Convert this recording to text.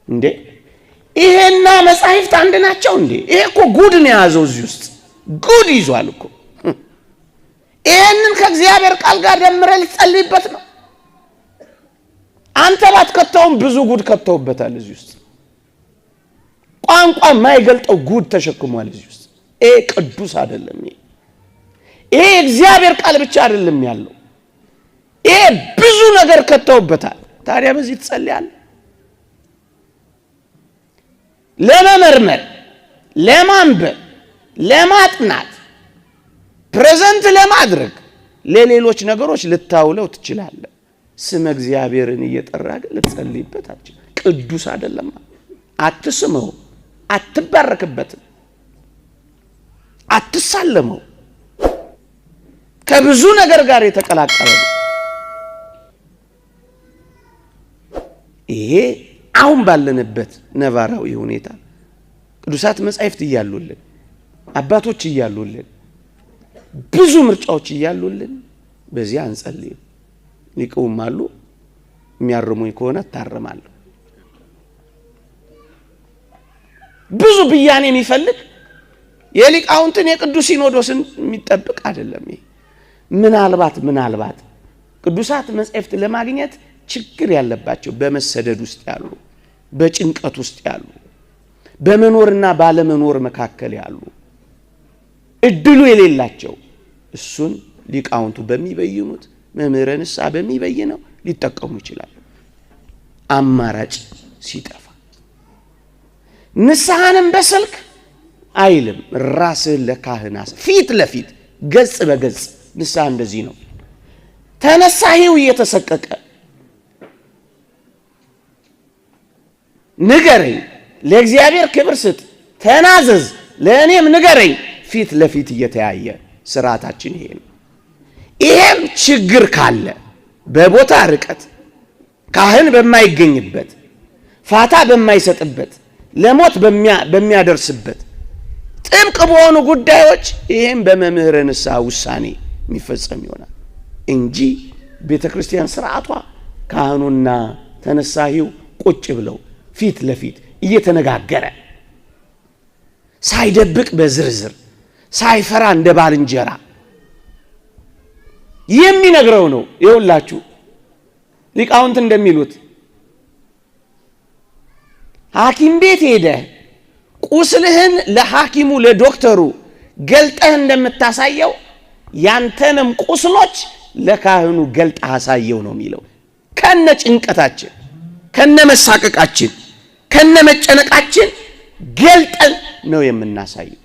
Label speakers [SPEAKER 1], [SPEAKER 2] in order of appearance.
[SPEAKER 1] እንዴ ይሄና መጻሕፍት አንድ ናቸው እንዴ? ይሄ እኮ ጉድ ነው የያዘው፣ እዚህ ውስጥ ጉድ ይዟል እኮ። ይሄንን ከእግዚአብሔር ቃል ጋር ደምረህ ልትጸልይበት ነው። አንተ ባትከተውም ብዙ ጉድ ከተውበታል እዚህ ውስጥ። ቋንቋ የማይገልጠው ጉድ ተሸክሟል እዚህ ውስጥ። ይሄ ቅዱስ አይደለም። ይሄ የእግዚአብሔር ቃል ብቻ አይደለም ያለው፣ ይሄ ብዙ ነገር ከተውበታል። ታዲያ በዚህ ትጸልያለህ? ለመመርመር፣ ለማንበብ፣ ለማጥናት፣ present ለማድረግ፣ ለሌሎች ነገሮች ልታውለው ትችላለህ። ስመ እግዚአብሔርን እየጠራ ግን ልትጸልይበት አትችልም። ቅዱስ አይደለም። አትስመው፣ አትባረክበትም፣ አትሳለመው። ከብዙ ነገር ጋር የተቀላቀለ ነው። ይሄ አሁን ባለንበት ነባራዊ ሁኔታ ቅዱሳት መጻሕፍት እያሉልን፣ አባቶች እያሉልን፣ ብዙ ምርጫዎች እያሉልን በዚያ አንጸልይም። ሊቀውም አሉ፣ የሚያርሙኝ ከሆነ እታረማለሁ። ብዙ ብያኔ የሚፈልግ የሊቃውንትን የቅዱስ ሲኖዶስን የሚጠብቅ አይደለም። ይሄ ምናልባት ቅዱሳት መጻሕፍት ለማግኘት ችግር ያለባቸው፣ በመሰደድ ውስጥ ያሉ፣ በጭንቀት ውስጥ ያሉ፣ በመኖርና ባለመኖር መካከል ያሉ፣ እድሉ የሌላቸው እሱን ሊቃውንቱ በሚበይኑት፣ መምህረ ንስሐ በሚበይነው ሊጠቀሙ ይችላሉ። አማራጭ ሲጠፋ ንስሐንም በስልክ አይልም። ራስህን ለካህን ፊት ለፊት ገጽ በገጽ። ንስሐ እንደዚህ ነው። ተነሳሂው እየተሰቀቀ ንገረኝ፣ ለእግዚአብሔር ክብር ስጥ፣ ተናዘዝ፣ ለእኔም ንገረኝ። ፊት ለፊት እየተያየ ስርዓታችን ይሄ ነው። ይሄም ችግር ካለ በቦታ ርቀት፣ ካህን በማይገኝበት፣ ፋታ በማይሰጥበት፣ ለሞት በሚያደርስበት ጥብቅ በሆኑ ጉዳዮች ይሄም በመምህረ ንስሐ ውሳኔ የሚፈጸም ይሆናል እንጂ ቤተ ክርስቲያን ስርዓቷ ካህኑና ተነሳሂው ቁጭ ብለው ፊት ለፊት እየተነጋገረ፣ ሳይደብቅ፣ በዝርዝር ሳይፈራ፣ እንደ ባልንጀራ የሚነግረው ነው። ይኸውላችሁ ሊቃውንት እንደሚሉት ሐኪም ቤት ሄደህ ቁስልህን ለሐኪሙ ለዶክተሩ ገልጠህ እንደምታሳየው ያንተንም ቁስሎች ለካህኑ ገልጠህ አሳየው ነው የሚለው። ከነ ጭንቀታችን፣ ከነ መሳቀቃችን፣ ከነ መጨነቃችን ገልጠን ነው የምናሳየው።